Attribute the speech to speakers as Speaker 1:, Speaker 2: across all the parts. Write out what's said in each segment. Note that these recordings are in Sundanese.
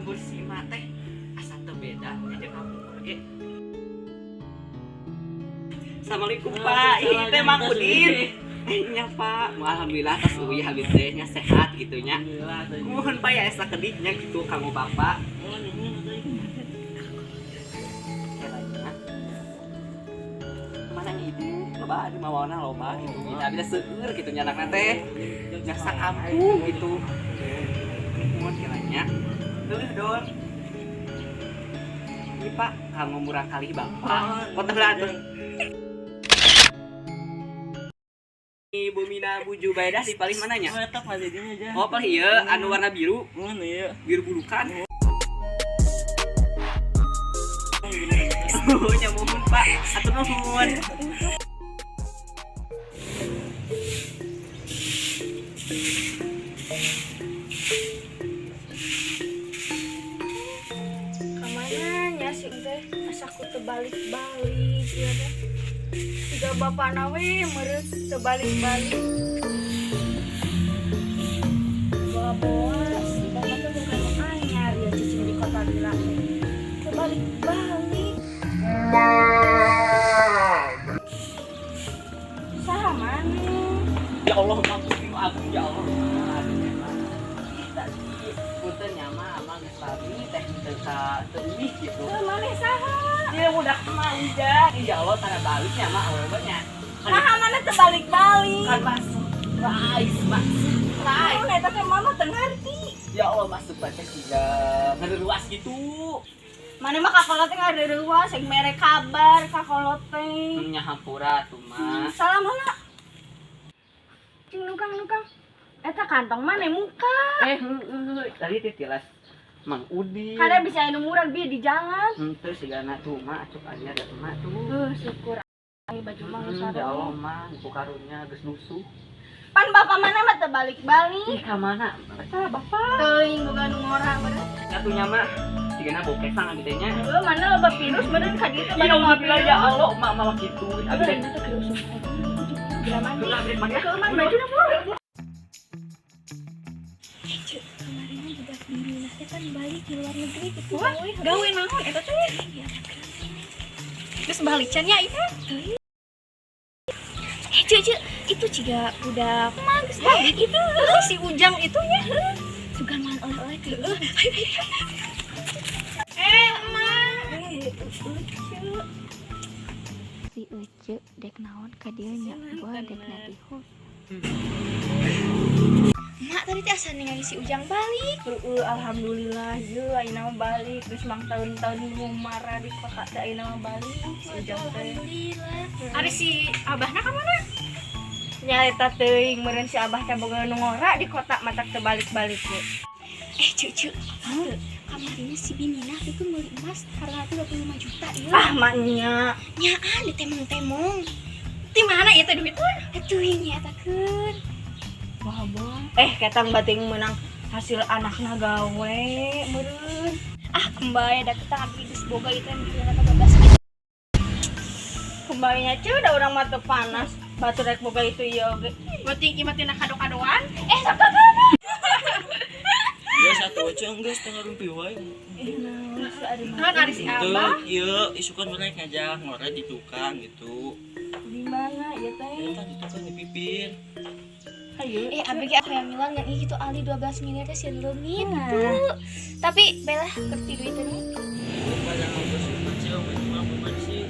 Speaker 1: Lembur si emak teh asa teu beda jeung kapungkur ge. Assalamualaikum, Pak. Ih, teh Mang Udin. Nya, Pak, alhamdulillah tos uih habis teh nya, sehat gitu nya. Mohon, Pak, ya asa kedihnya gitu kamu Bapak. Kiranya. Kemana nya itu? Loba di mawana loba gitu. Kita bisa seueur gitu nya anakna teh. Nya sakampung gitu. Mohon kiranya. Dulu dol. Ini, Pak, kamu murah kali Bapak. Foto lah tuh. Ibu Mina, Bu Jubaidah di paling mananya?
Speaker 2: Oh, eta Pak jadinya aja.
Speaker 1: Oh, paling iya, anu warna biru,
Speaker 2: Mana ya?
Speaker 1: Biru bulukan. Oh, nya muhun, Pak. Atur nuhun.
Speaker 3: Kamana nya si teh, asa ku teu balik-balik ya teh. Tiga bapak nawe meureun teu balik-balik. Bawa-bawa si bapak teh bukan nu anyar ya, cicing di kota gila teh. Teu balik-balik. Saha maneh?
Speaker 1: Ya Allah, maaf agung ya Allah. Aduh, emang. Tadi punten nya mah, amang geus lami teh teu ka teu uih gitu.
Speaker 3: Teu, maneh saha?
Speaker 1: Dia udah mah ujang. Ya Allah, tanda balik nya mah awewe nya. Kan,
Speaker 3: Saha maneh teu balik-balik?
Speaker 1: kan mah surprise, mah surprise.
Speaker 3: Naon eta teh, mama teu ngarti.
Speaker 1: Ya Allah, masuk baca siga ngaruas gitu.
Speaker 3: Maneh mah kakolot teh ngareuwas, yang mere kabar kakolot teh.
Speaker 1: Nya hampura tuh mah.
Speaker 3: Salam heula. Cing nukang nukang. Eta kantong maneh muka.
Speaker 1: Eh, heueuh, tadi teh tilas Mang Udin.
Speaker 3: Kada bisa anu murah bi di jalan.
Speaker 1: Henteu sigana tuh mah acuk anyar da emak tuh.
Speaker 3: Syukur ai baju mah geus
Speaker 1: Ya Allah
Speaker 3: sareng.
Speaker 1: mah, ku karunya geus nusuh.
Speaker 3: Pan bapak maneh mah teu balik-balik.
Speaker 1: Ih, ka mana? Eta bapak.
Speaker 3: Teuing boga nu ngora meureun.
Speaker 1: Atunya mah sigana bokesang abi teh nya.
Speaker 3: Heuh, mana loba virus meureun ka dieu teh.
Speaker 1: Ya Allah, ya Allah, mak malah gitu. Abi teh
Speaker 3: Abi teh keur usum geura mandi.
Speaker 1: Geura mandi, mandi.
Speaker 3: Keur mandi bajuna buru.
Speaker 4: Cek, kemarinnya budak di Minah teh kan balik di luar negeri gitu.
Speaker 3: Wah, gawe naon eta teh?
Speaker 4: Iya.
Speaker 3: Geus balik can nya ieu?
Speaker 4: Eh, cek, cek, itu juga budak mah geus balik itu.
Speaker 3: Si Ujang itu nya.
Speaker 4: Sugan makan oleh-oleh tuh.
Speaker 3: Eh, emak. Eh, Ucu.
Speaker 4: Si Uce dek naon ka dieu nya, gua dek natiho. Mak tadi teh asa ningali si Ujang balik.
Speaker 3: Heeh, alhamdulillah ye ayeuna mah balik geus mang tahun-tahun ngumara di kota teh, ayeuna mah balik si Ujang teh.
Speaker 4: Alhamdulillah.
Speaker 3: Ari si abahna ka mana? Nya eta teuing meureun si abah teh boga nu ngora di kota matak teu balik-balik ge.
Speaker 4: Eh, cucu, teu kamarina si Bimina itu meuli emas harga 25 juta ieu.
Speaker 3: Ah, maknya.
Speaker 4: Nyaan ditemong-temong.
Speaker 3: Di mana ieu teh duit mah?
Speaker 4: Atuh nya eta keun.
Speaker 3: Wah, boh. Eh, ketang bating menang hasil anakna gawe meureun.
Speaker 4: Ah, kembali da ketang abdi geus boga ieu teh mikirna 12.
Speaker 3: Kembalinya cuy, da urang mah teu panas. Batu rek boga itu ieu oge. Bating ieu mah tina kado-kadoan.
Speaker 4: Eh, sok kado.
Speaker 2: Ya satu aja enggak setengah rumpi wae.
Speaker 3: Eh, naon sih ari mah? Ari si
Speaker 2: Tuh, iya, isukan mereka ngajak ngoret di tukang gitu.
Speaker 3: Di mana ieu teh?
Speaker 2: Eta di tukang di pipir.
Speaker 3: Hayu.
Speaker 4: Eh, abg ge hayang milan ngan ieu gitu ali 12 miliar teh sieun leungit gitu. Tapi belah kerti duit teh.
Speaker 2: Pada ngobrol sih, kecil, cuma bukan sih.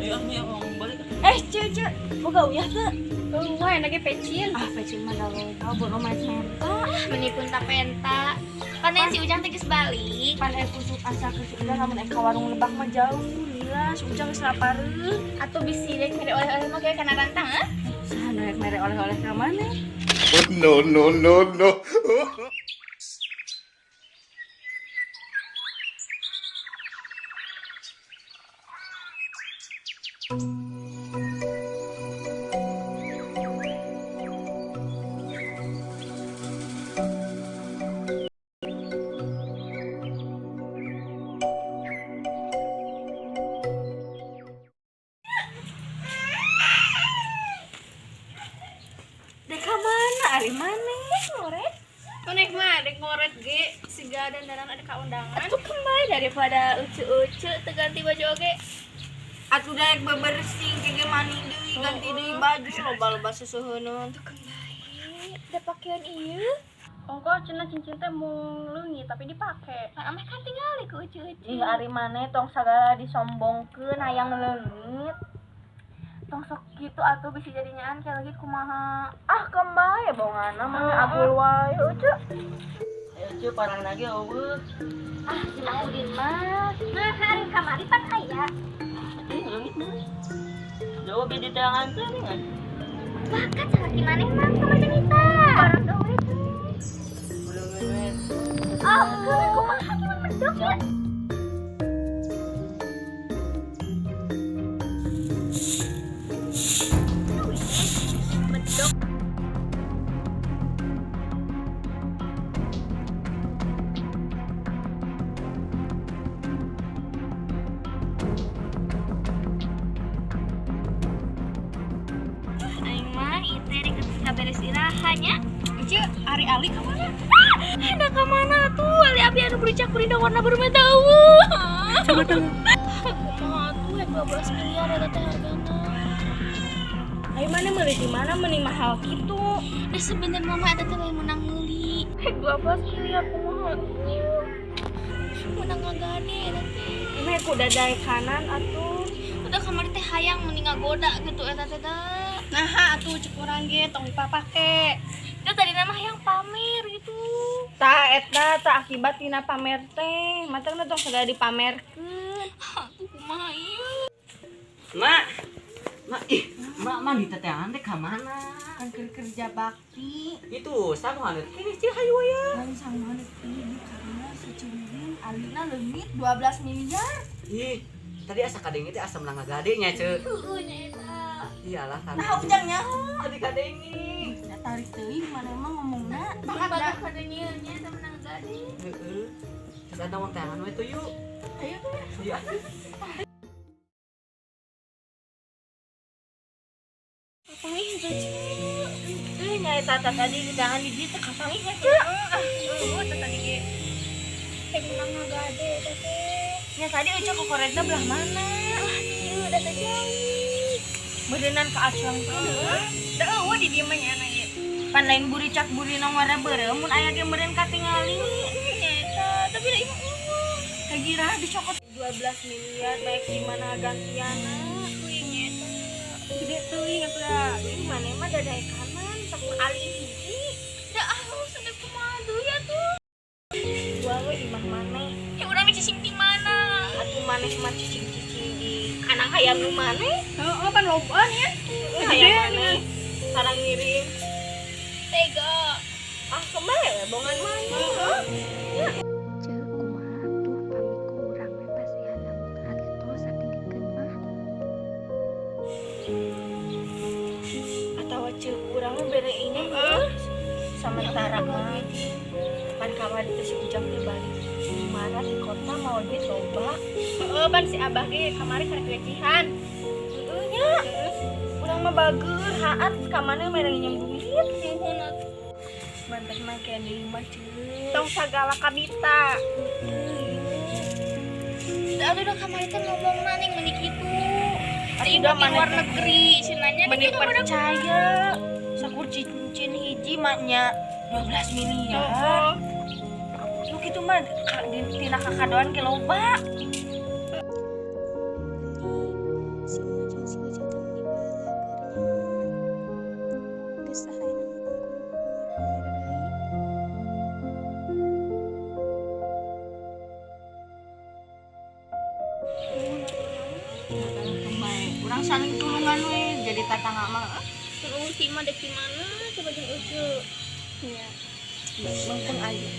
Speaker 2: Ayo, ah, ya, mau balik.
Speaker 3: Eh, cuy, cuy, boga uyah teu? Eueuh, enak ge pecin. Ah, pecin mah da loba, boga mah menta.
Speaker 4: Meni pun tak penta. Pan si Ujang teh geus balik.
Speaker 3: Pan kusuk asa ke si Ujang lamun ka warung lebak mah jauh, lila, si Ujang geus lapareun.
Speaker 4: Atau bisi rek mere oleh-oleh mah kayak kana rantang ah.
Speaker 3: Saha nu rek mere oleh-oleh ka mana?
Speaker 5: No, no, no, no.
Speaker 3: Dek ka mana ari maneh?
Speaker 4: Ngoret.
Speaker 3: Maneh mah dek ngoret ge siga. Siga dandanan ada ka undangan.
Speaker 4: Atuh kembali daripada ucu-ucu teu ganti baju oge.
Speaker 3: Atuh daek bebersih kege mandi deui, ganti deui baju loba-loba susuheuneun.
Speaker 4: Atuh kembali. Da pakaian ieu.
Speaker 6: Ongko cenah cincin teh mung leungit tapi dipake.
Speaker 4: Nah, ameh kan tingali ku ucu-ucu.
Speaker 6: Ih ari maneh tong sagala disombongkeun hayang leungit.
Speaker 4: Tong sok kitu atuh bisa jadi nyaan kayak lagi kumaha.
Speaker 6: Ah kembali bongana mah agul wae ucu.
Speaker 2: Ayo cu parang lagi eueuh.
Speaker 4: Ah, si Mang Udin mah. Nah, hari kamari pan aya.
Speaker 2: Ih leungit mah. Jauh beda tangan teh nih.
Speaker 4: Bahkan salaki maneh mah kamari kita. Barang gawe teh. Ah, kumaha gimana medok ya? Medok. Aing mah ieu teh rek kaberes iraha nya.
Speaker 3: Ucu, ari Ali ka mana?
Speaker 4: Ada ka mana tuh? Ali abi anu buricak kurinda warna biru mah eueuh.
Speaker 1: Coba tahu.
Speaker 4: Kumaha tuh rek 12 miliar eta teh hargana.
Speaker 3: Ayo mana meuli di mana meuni mahal kitu?
Speaker 4: Nah sebenarnya mah eta teh lain menang meuli. Rek 12 miliar kumaha tuh? Menang ngagade eta teh.
Speaker 3: Meh ku dadae kanan atuh.
Speaker 4: Udah kamari teh hayang mending ngagoda gitu eta teh da.
Speaker 6: Nah, atuh cek urang ge tong dipapake.
Speaker 4: Itu tadi nama hayang pamer gitu.
Speaker 3: Ta eta ta akibat tina pamer teh. Matangna tong sagala dipamerkeun.
Speaker 4: Atuh kumaha ieu?
Speaker 1: Mak. Mak ih, mak mah di teteangan teh ka mana?
Speaker 3: Kan keur kerja bakti.
Speaker 1: Itu sama haneut kini cil hayu ya.
Speaker 3: Lain sama haneut ieu karena si Cungdin alina leungit 12 miliar.
Speaker 1: Ih, tadi asa kadenge teh asa menang ngagade nya, Ceu.
Speaker 4: Heueuh nya eta.
Speaker 1: Iyalah tadi.
Speaker 3: Nah, ujang nyaho.
Speaker 1: Tadi kadenge.
Speaker 3: Da tarik teuing mana emang ngomongna.
Speaker 4: Bapak kadenya nya eta menang ngagade.
Speaker 1: Heeh. Terus ada wong teangan we tuh yuk.
Speaker 3: Ayo tuh.
Speaker 1: Iya.
Speaker 4: Kapanggih henteu Ceu.
Speaker 3: Euy nya eta tadi di tangan di dieu teh kapanggih nya Ceu.
Speaker 6: Eueuh teh tadi ge.
Speaker 4: Rek menang ngagade eta teh.
Speaker 3: Nya tadi Ucu kokoretna belah mana?
Speaker 4: Ah, ieu da teh jauh.
Speaker 3: Beureunan ka acuang teh.
Speaker 6: Da eueuh di dieu mah nya na ieu.
Speaker 3: Pan lain buricak burina warna beureum mun aya ge meureun katingali.
Speaker 4: Nya eta, tapi da ieu mah eueuh.
Speaker 3: Kagira dicokot 12 miliar baik di mana gantiana.
Speaker 4: Euy nya eta.
Speaker 3: Gede teuing atuh da. Ini maneh mah dadae kanan sok ali hiji.
Speaker 4: Da ah, sampai kumaha deui atuh.
Speaker 3: Gua we imah maneh.
Speaker 4: Ya urang cicing di mana?
Speaker 3: Atuh maneh mah cicing-cicing di kandang hayam nu maneh.
Speaker 6: Heeh, pan lobaan ya.
Speaker 3: Hayam maneh. Sarang ngirim.
Speaker 4: Tega.
Speaker 3: Ah kembali we bongan maneh.
Speaker 4: Ceu kumaha atuh pami ku urang we pasihan artos sakedikeun mah.
Speaker 3: Atawa ceu urang mah bere ini sementara mah pan kamari teh si Ujang teh balik mana di kota mau duit loba.
Speaker 6: Heeh, pan si Abah ge kamari karek lecihan.
Speaker 3: Heeh nya. Urang mah bager haat ka mana mere nginjem duit.
Speaker 4: Nuhun atuh.
Speaker 3: Mantap mah kayak di imah ceu.
Speaker 6: Tong sagala kabita.
Speaker 4: Da atuh da kamari teh ngomongna ning meuni kitu.
Speaker 3: Atuh
Speaker 4: Da
Speaker 3: da
Speaker 4: di
Speaker 3: maneh
Speaker 4: luar
Speaker 3: teh
Speaker 4: negeri cenah nya
Speaker 3: meni percaya. Sakur cincin hiji mah nya 12 miliar.
Speaker 6: Heeh.
Speaker 3: Nu kitu mah tina kakadoan ke loba.
Speaker 4: Si Ujang si Ujang teh meuni balagernya. Geus tah ayeuna mah kudu pamer deui.
Speaker 3: Urang saling tulungan we jadi tatangga mah.
Speaker 4: Terus si mah dek di mana coba jeung Ucu. Nya.
Speaker 3: Mengkeng aja.